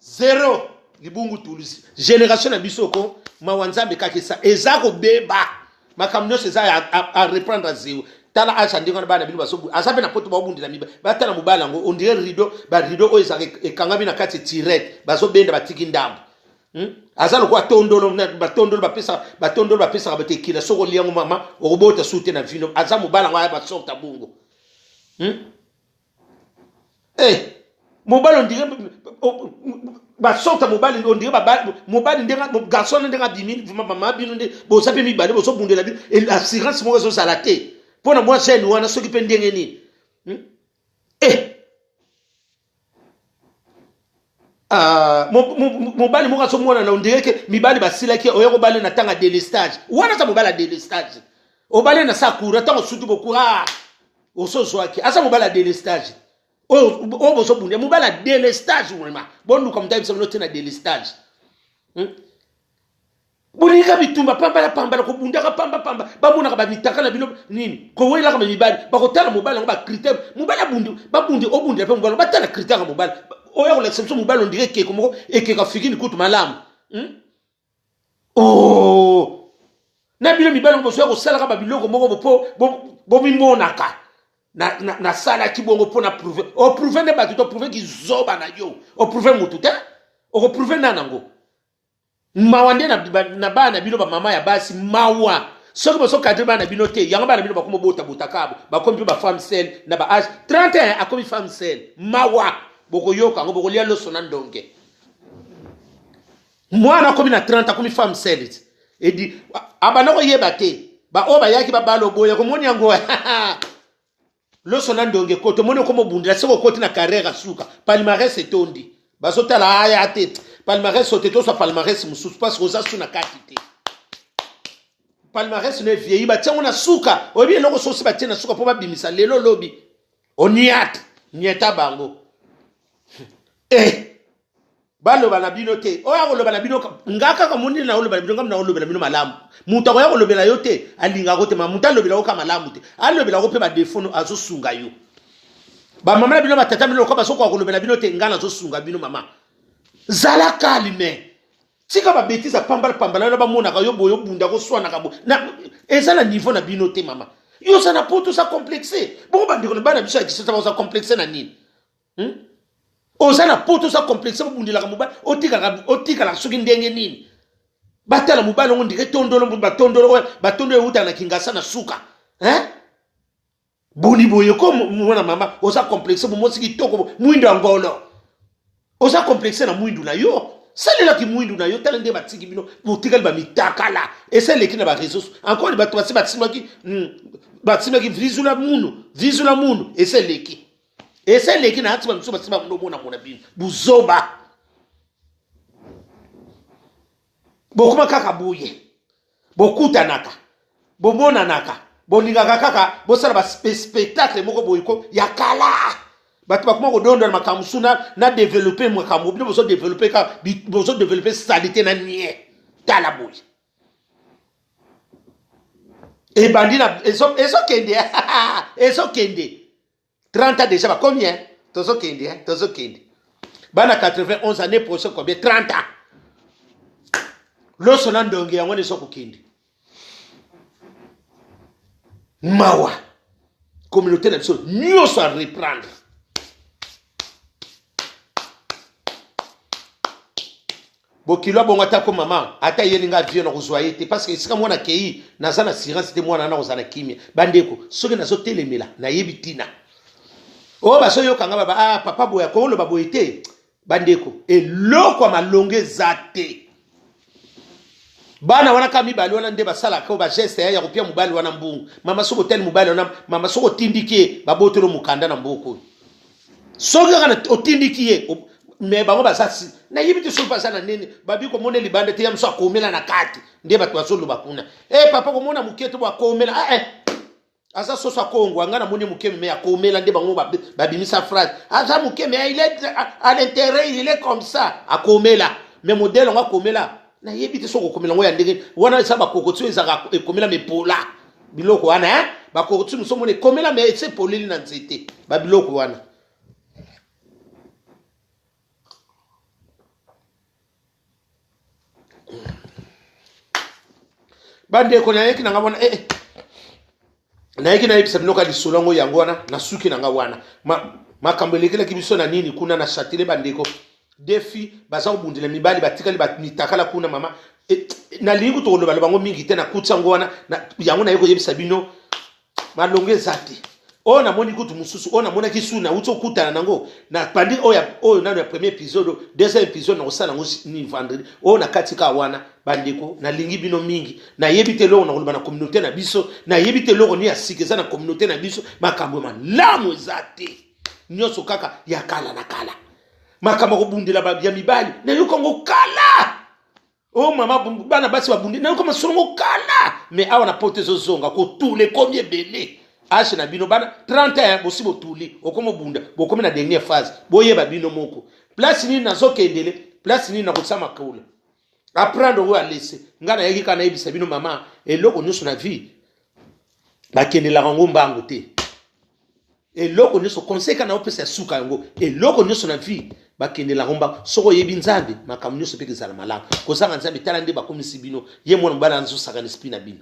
zero libungu tulusi génération na biso ko mawa nzambe kaka esa eza kobeba makambo nyonso eza a reprendre zero. Tala age ndenge wana bana bino bazo aza mpe na poto baobundela miba batala mobali yango on dirait rideau, ba rideau oyo ezalaka ekangami na kati tirette bazobenda batiki ndambo. Aza lokola tondolo, batondolo bapesaka, batondolo bapesaka bato ekila soki olia yango mama okobota su te na vino. Aza mobali yango aya basorte ya bongo. Eh, mobali ondire basorte mobali ondire mobali ndenge garçon ndenge abimi vraiment mama bino nde boza mpe mibale bozobundela bino assurance moko ezozala te mpo na mwa jeune wana soki mpe ndenge nini. Eh, Ah, mobali moko azomonana ondire ke mibali basilaki oya kobale na ntango ya delestage wana aza mobali ya delestage obale na sa courant ntango sutu bokura osozwaki aza mobali ya delestage oyo bozobunda mobali ya delestage vraiment boluka moto ayebisa bino te na delestage. Bolingaka bitumba pambala pambala, kobundaka pamba pamba, bamonaka bamitaka na bino nini, kowelaka ba mibali, bakotala mobali yango ba critère, mobali abundi, babundi obundela mpe mobali, batala critère ya mobali oyo akolakisa biso mobali ondire ekeko moko ekeko afikini kutu malamu. Oh! Na bino mibali yango bozoya kosalaka babiloko moko po bomimonaka nasalaki bongo mpo na prouve oprouve nde bato toprouve kizoba na yo oprouve motu te okoprouve nani yango. Mawa nde na bana na bino bamama ya basi mawa soki bozokadre bana na bino te yango bana bino bakomi botabota kabo bakomi mpe bafemme sele na ba age 31 akomi femme sele mawa bokoyoka yango bokolia loso na ndonge mwana akomi na 30 akomi femme sele edi abanda koyeba te baoyo bayaki babala oboya komoni yango loso na ndonge ekoti omoni okoma obundela soki okoti na carrière ya suka palmarès etondi bazotala aya te. Palmarès oyo te, tozwa palmarès mosusu parce que oza su na kati te. Palmarès no evieyi, batia yango na suka. Oyebi eloko sosi batie na suka mpo babimisa lelo lobi. Oniata, nieta bango. Eh! Baloba na bino te. Oyo akoloba na bino, nga kaka moni na oloba na bino, nga na olobela bino malamu. Moto akoya kolobela yo te, alingaka ko te, ma moto alobela yo ka malamu te. Alobela ko pe ba défaut no azosunga yo. Ba mama na bino ba tata bino lokola bazokoka kolobela bino te, nga nazosunga bino mama. Zala calme. Tika ba bêtises ya pambala pambala wana bamonaka yo boye obunda koswanaka bo. Na eza na niveau na bino te mama. Yo oza na poto oza complexe. Bongo bandeko na bana biso ya Kinshasa baza complexe na nini? Oza na poto oza complexe obundelaka mobali otikalaka otikalaka soki ndenge nini? Batala mobali yango ndike tondolo batondolo oyo batondolo ewutaka na Kingasa na suka. Hein? Boni boye ko mwana mama oza complexe bomosi kitoko mwindo ya ngolo oza complexe na mwindu na yo salelaki mwindu na yo tala nde batiki bino botikali bamitakala esa eleki na bareseau encore bato basi basimaki basimaki vizula munu vizula munu esa eleki esa eleki na ati bamisu basi banomona mona bino buzoba bokoma kaka boye Bokutanaka, bomonanaka, bolingaka kaka bosala ba spectacle moko boye ko ya kala. Bato bakoma kodonda na makambo mosusu na, na developpe makambo bino bozo developpe kaka bozo developpe salite na nie. Tala boye. Ebandi na ezokende ezokende 30 ans déjà bakomi hein tozokende hein tozokende bana 91 année prochaine combien 30 ans loso na ndonge yango wana ezokokende mawa communauté na biso nyonso a reprendre Bokilo abongo ata ko mama ata eyeli nga avion nakozwa ye te parce que esika mwana akei naza na assurance te mwana wana akozala na kimia. Bandeko soki nazotelemela nayebi tina oyo bazoyoka nga baba ah papa boye akoloba boye te. Bandeko eloko ya malonga eza te. Bana wana kaka mibale wana nde basalaka oyo bageste ya kopia mobali wana mbongo. Mama soki otali mobali wana mama soki otindiki ye babotolo mokanda na mboka oyo. Soki kaka otindiki ye me bango baza si nayebi te soki baza na nini babi komona libanda te ya mosu akomela na kati nde bato bazoloba kuna e eh, papa komona moke te bo akomela ah, eh. aza soso akongwa ngai namoni moke me akomela nde bango babimisa phrase aza moke me il est à l'intérieur il est comme ça akomela me modele yango akomela nayebi te soki okomela yango ya ndenge wana eza bakokoti oyo ezalaka ekomela mepola biloko wana eh? bakokoti mosusu omona ekomela me ese epoleli na nzete babiloko wana bandeko nayeki na nga wana eh, eh. nayeki nayebisa bino ka lisolo yango yango wana nasuki na nga wana Ma, makambo elekelaki biso na nini kuna na chatele bandeko defi baza kobundela mibali batikali mitakala kuna mama e, nalingi kutu kolobaloba yango mingi te nakuti yango wana yango naye koyebisa bino malonga eza te oyo namoni kutu mosusu oyo namonaki su nauti okutana nango na pandi oyo oyo nano ya premier épisode deuxième épisode nakosala yango ni vendredi oyo na kati kaka wana bandeko nalingi bino mingi nayebi te eloko nakoloba na communauté na biso nayebi te eloko nini ya sika eza na communauté na biso makambo malamu eza te nyonso kaka ya kala na kala makambo ya kobundela ya mibali nayoka yango kala Oh mama bana basi babundi nayoka masolo ngo kala mais awa na poto ezozonga kotula ekomi ebele age na bino bana 31 bosi botuli okomi obunda bokomi na dernière phase boyeba bino moko place nini nazokendele place nini nakotia makolo apprendre oyo alese ngai nayaki kaka nayebisa bino mama eloko nyonso na vie bakendelaka yango mbangu te eloko nyonso conseil kaka naopesa ya suka yango eloko nyonso na vie bakendelaka mbangu soki oyebi nzambe makambo nyonso mpe kezala malamu kozanga nzambe tala nde bakomisi bino ye mwana mobali azosaka esprit na bino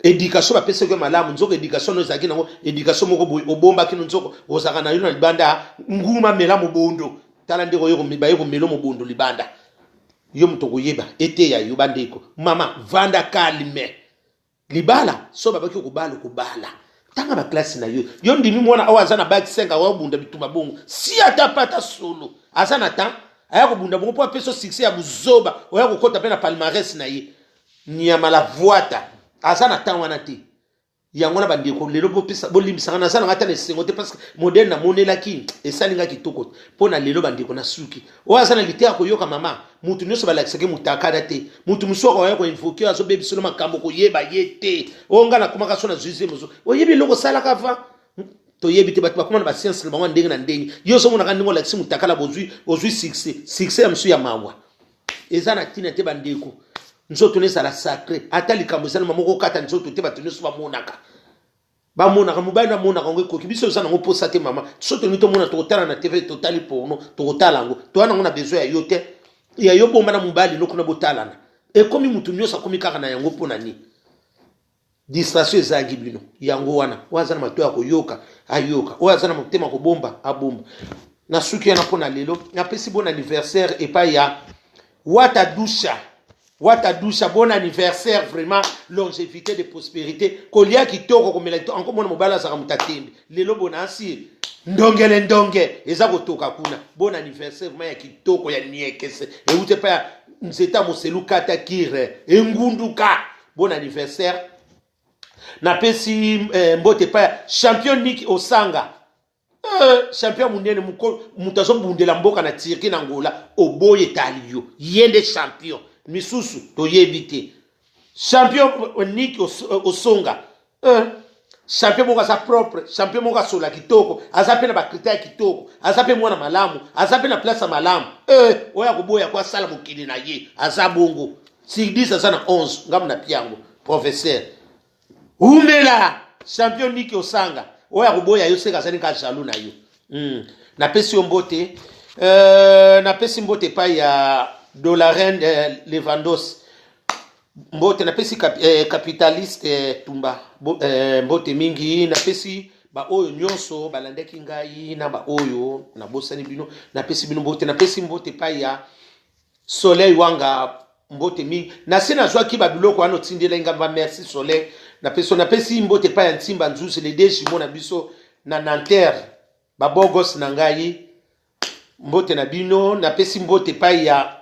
education bapesaki yo malamu nzoko education no ezalaki nango education moko boye obombaki no nzoko ozalaka na yo na libanda nguma mela mobondo tala nde baye komelo mobondo libanda yo moto okoyeba eteya yo bandeko mama vanda calme Libala soki babaki okobala okobala tanga ba classe na yo yo ndimi mwana oyo aza na bac 5 akoya kobunda bitumba bongo si ata pata solo aza na temps aya kobunda bongo mpo apesa succès ya buzoba oya kokota mpe na palmarès na ye nyama la voita aza na temps wana te. Yango wana bandeko, lelo bopesa, bolimbisaka, naza nanga ata na esengo te, parce que modèle namonelaki esali nga kitoko mpo na lelo. Bandeko, na suki oyo aza na liteya koyoka mama, motu nyonso balakisaki motakada te. Motu mosusu akoya koinvoke, azobebiselo makambo, koyeba ye te. Oyo nga nakomaka so na zuize mosusu, oyebi eloko osalaka avant, toyebi te. Bato bakoma na basianse na bango ya ndenge na ndenge. Yo ozomonaka ndenge olakisi motakala, bozwi, ozwi succès, succès ya mosusu ya mawa, eza na ntina te. Bandeko, nzoto na ezala sacré. Ata likambo esalema moko, okata nzoto te. Bato nyonso bamonaka, bamonaka mobali namonaka yango, ekoki. Biso eza nango mposa te, mama. So tolingi tomona, tokotala na TV, totali porno, tokotala yango, toya nango na besoin ya yo te. Ya yo, bomba na mobali no kuna, botalana. Ekomi motu nyonso akomi kaka na yango. Mpo na nini distraction ezangi bino? Yango wana, oyo aza na matoi ya koyoka ayoka, oyo aza na motema kobomba abomba. Nasuki wana mpo na lelo. Napesi bon anniversaire epai ya Wata Dusha. Wata Dusha, bon anniversaire, vraiment longévité de prospérité, kolia kitoko, komela kitoko. Anko mwana mobali azalaka moto atembe. Lelo bona asi ndongele ndonge eza kotoka kuna. Bon anniversaire vraiment ya kitoko ya niekese, euti epai ya nzeta moselu kata kire engunduka. Bon anniversaire. Napesi mbote epai ya champion Nick Osanga, champion monene, moto azobundela mboka na Turquie, na Angola. Oboyi, etali yo, ye nde champion, misusu toyebi te. Champion Nick Osonga, champion moko aza propre, champion moko asola kitoko, aza mpe na bacritère kitoko, aza mpe mwana malamu, aza mpe na place ya malamu. Oyo akoboya ko asala mokili na ye, aza bongo. Sur 10 aza na 11. Ngambo na piango professeur umela, champion Niki Osanga. Oyo akoboya yo, seka azali kaka jaloux na yo. Napesi yo mbote. Napesi mbote epai ya Dolaren Levandos, mbote. Napesi capitaliste Tumba, mbote mingi. Napesi baoyo nyonso balandaki ngai na baoyo nabosani bino, napesi bino mbote. Napesi mbote epai ya Soleil Wanga, mbote mingi. Nase nazwaki babiloko wana otindelaki ngai, ba merci Soleil. Napesi mbote epai ya Ntimba Nzuzi, les deux jumeaux na biso na Nanterre, babogos na ngai, mbote na bino. Napesi mbote epai ya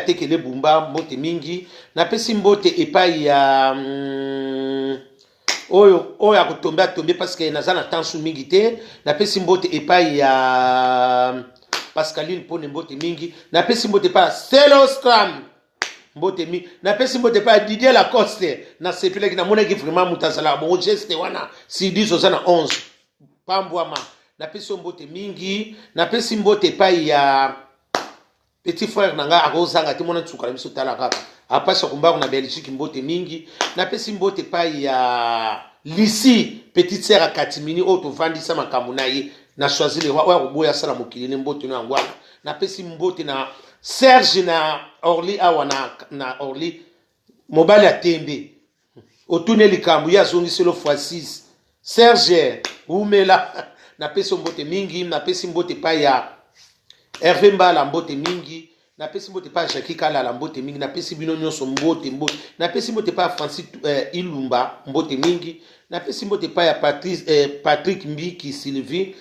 Tekele Bumba, mbote mingi. Napesi mbote epai ya oyo akotombe atombe, parce que naza na tansu mingi te. Napesi mbote epai ya Pascaline Mpone, mbote mingi. Napesi mbote epai ya Selostram, mbote mingi. Napesi mbote epai ya Didier Lacoste. Nasepelaki, namonaki vraiment moto azalaka bongo, geste wana. Sur 10 oza na 11, pambwama. Napesi yo mbote mingi. Napesi mbote epai ya petit frère na ngai, akozanga te, mona nsuka na biso, tala kaka apasi akombako na Belgique, mbote mingi. Napesi mbote epai ya Lisi, petite sœur ya Katimini, oyo tovandisa makambo na ye na Choisi le Roi. Oyo akoboya asala mokili ne. Mbote no yango wana. Napesi mbote na Serge na Orly, awa na Orly, mobali ya tembe, otuni likambo, ye azongiselo fois 6. Serge, umela. Napesi yo mbote mingi. Napesi mbote epai ya Herve Mbala, mbote mingi. Napesi mbote epai ya Jacki Kalala, mbote mingi. Napesi bino nyonso mbote, mbote. Napesi mbote epai ya Francis Ilumba, mbote mingi. Napesi mbote epai ya Patrick Mbiki Sylvie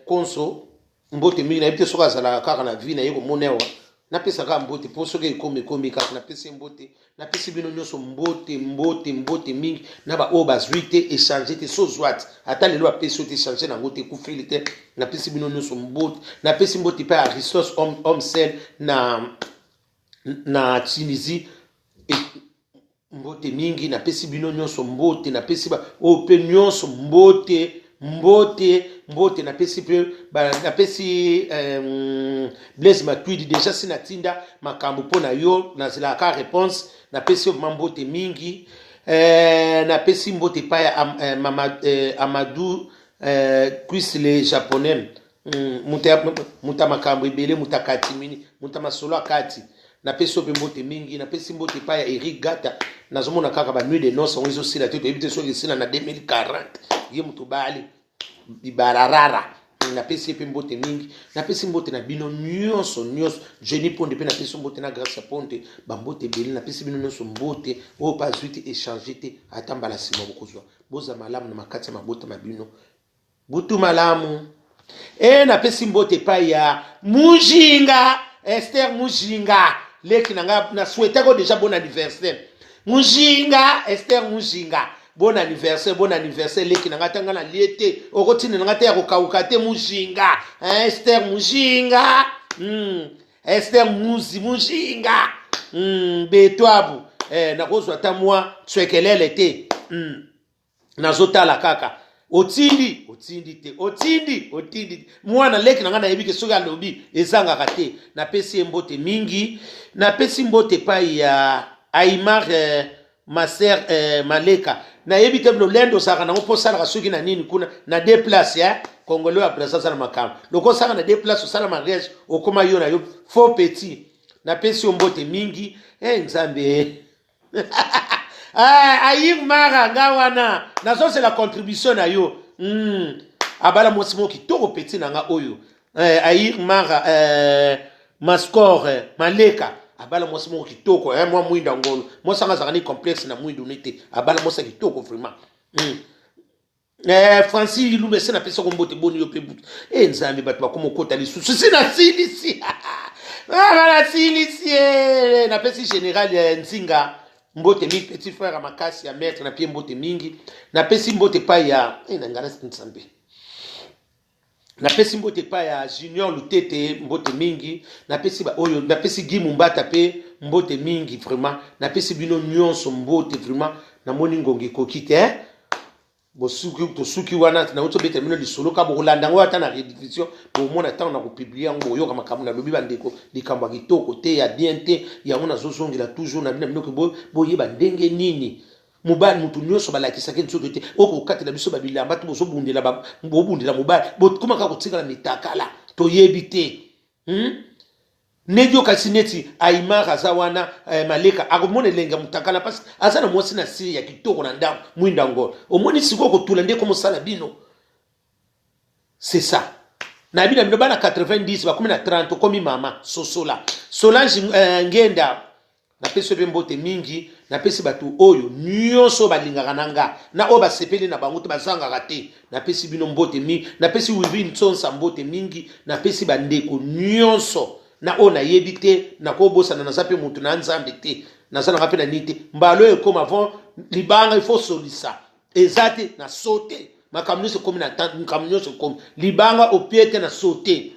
Konso, mbote mingi. Nayebi te soki azalaka kaka na vie na ye komona awa. Napesa kaka mbote mpo soki ekomi, ekomi kaka. Napesi mbote. Napesi bino nyonso mbote, mbote, mbote mingi. Na baoyo bazwi te, échange te, so zwa te. Ata lelo apesi yo te, échange nango te, ekufeli te. Napesi bino nyonso mbote. Napesi mbote mpe Aristos homme sel na Tunisie, mbote mingi. Napesi bino nyonso mbote. Napesi oyo mpe nyonso mbote, mbote, mbote. Napesi mpe, napesi Blaise Matuidi. Déjà si natinda makambo mpo na yo, nazelaka réponse. Napesi yo vraiment mbote mingi. Napesi mbote epai ya mama Amadou Kwis le Japonais, moto ya makambo ebele, moto akati mini, moto ya masolo akati. Napesi yo mpe mbote mingi. Napesi mbote epai ya Eric Gata. Nazomona kaka banuit de noce yango ezosila te, toyebi te soki esila na 2040. Ye moto bali bibararara, napesi ye mpe mbote mingi. Napesi mbote na bino nyonso nyonso. Jenny Ponde mpe napesi mbote, na Grâce ya Ponde, bambote ebele. Napesi bino nyonso mbote. Oyo mpe azwi te, échange te, ata mbala nsima bokozwa. Boza malamu na makati ya mabota ma bino. Butu malamu. E napesi mbote epai ya Mujinga Ester Mujinga, leki na ngai. Nasouhaitako déjà bon anniversaire. Mujinga, Esther Mujinga. Bon anniversaire, bon anniversaire leki na nga ata nga na lie te. Okotinda na nga te ya kokauka te Mujinga. Hein, Esther Mujinga. Esther Muzi Mujinga. Betwabu. Eh, nakozwa ata mwa tswekelele te. Nazotala kaka otindi otindi te otindi otindi te mwana leki na ngai nayebi ke soki alobi ezangaka te. Napesi ye mbote mingi, napesi mbote epai ya Aimar Maser Maleka. Nayebi te lolendo ozalaka nango mpo osalaka soki na nini kuna na deux place ya Congolais ya Brazza aza na makambo loko osalaka na deux place, osala mariage, okoma yo na yo faux petit. Napesi yo mbote mingi. Nzambe. Ah, Ayir Mara nga wana nazozela contribution na yo. Abala mwasi moko kitoko petit na nga oyo Ayir Mara Mascor Maleka abala mwasi moko kitoko mwa mwinda ngolo. Mwasi anga azalaka ni complexe na mwindu ni te, abala mwasi ya kitoko vraiment. Francis Ilumbe ese napesako mbote, boni yo mpe butu e Nzambe, bato bakoma okota lisusu si nasilisi nasilisi. Napesi général Nzinga mbote mingi, petit frère ya makasi ya maître na pie mbote mingi. Napesi mbote epai ya na ngai Nzambe, napesi mbote epai ya Junior Lutete, mbote mingi. Napesi oyo, napesi Guy Mumbata mpe mbote mingi vraiment. Napesi bino nyonso mbote vraiment. Namoni ngonga ekoki te, bosuki, tosuki wana. Nauti obetela bino lisolo ka bokolanda yango ata na rediffusion, bomona ntango na kopublier yango, boyoka makambo nalobi. Bandeko, likambo ya kitoko te, ya bien te, yango nazozongela toujours na bino bino boyeba ndenge nini mobali motu nyonso balakisaki nzoto te. Oyo kokatela biso babilamba te, bozobundela, bobundela mobali, bokomaka kotikala mitakala, toyebi te? Neti okasi neti Aimar aza wana Maleka akomona elenge ya motakala mpasi aza na mwasi na siri ya kitoko na ndako mwinda ngolo. Omoni sikoyo kotula nde komosala bino, c'est ça. Nayebi na bino bana 90 bakomi na 30, okomi mama sosola. Solange Ngenda, napesi yo mpe mbote mingi. Napesi bato oyo nyonso balingaka na nga na oyo basepeli na bango te, bazangaka te. Napesi bino mbote mingi. Napesi Wivi Ntsonsa mbote mingi. Napesi bandeko nyonso na oyo nayebi te, nakobosana, naza mpe motu na Nzambe te, naza nanga mpe na nini te. Mbala oyo ekoma avant libanga ifo solisa eza te na so te, makambo nyonso ekomi na makambo nyonso ekomi libanga opie te na so te,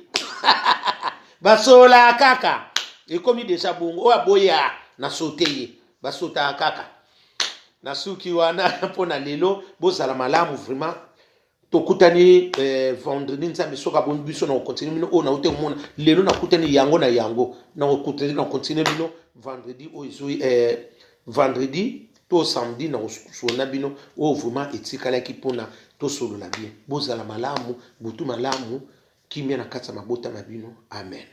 basola kaka, ekomi deja bongo. Oyo aboya na so te, ye basotaka kaka. Nasuki wana mpo na lelo. Bozala malamu vraiment. Tokutani vendredi, Nzambe soki aboni biso, na kocontinuer bino oyo nauti komona lelo, nakutani yango na yango, na kocontinuer bino vendredi oyo ezwi vendredi to samedi, na kosolola bino oyo vraiment etikalaki mpona tosolola bien. Bozala malamu, butu malamu, kimia na kati ya mabota na bino. Amen.